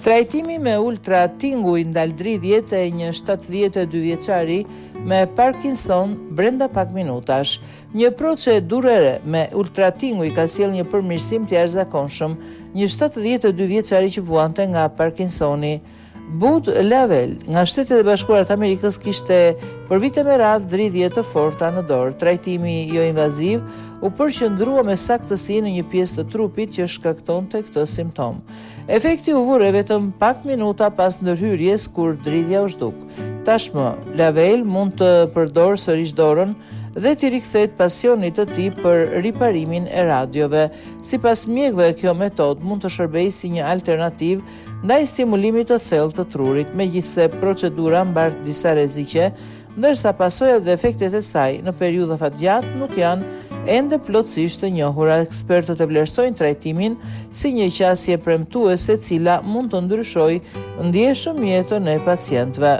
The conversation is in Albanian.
Trajtimi me ultratinguj ndal dridhjet e një 72 vjeçari me Parkinson brenda pak minutash. Një procedurë e re me ultratinguj ka sjellë një përmirësim të jashtëzakonshëm një 72 vjeçari që vuante nga Parkinsoni. Bud Lavel, nga Shtetet e Bashkuara të Amerikës kishte për vite me radhë dridhje të forta në dorë. Trajtimi joinvaziv u përqendrua me saktësi në një pjesë të trupit që shkaktonte këtë simptomë. Efekti u vu re vetëm pak minuta pas ndërhyrjes kur dridhja u zhduk. Tashmë, Lavel mund të përdorë sërish dorën dhe t'i rikthehet pasionit të tij për riparimin e radiove. Sipas mjekëve, kjo metodë mund të shërbejë si një alternativë ndaj stimulimit të thellë të trurit, megjithëse procedura mbart disa rreziqe, ndërsa pasojat dhe efektet e saj në periudhë afatgjatë nuk janë ende plotësisht të njohura. Ekspertët e vlerësojnë trajtimin si një qasje premtuese e cila mund të ndryshojë ndjeshëm jetën e pacientëve.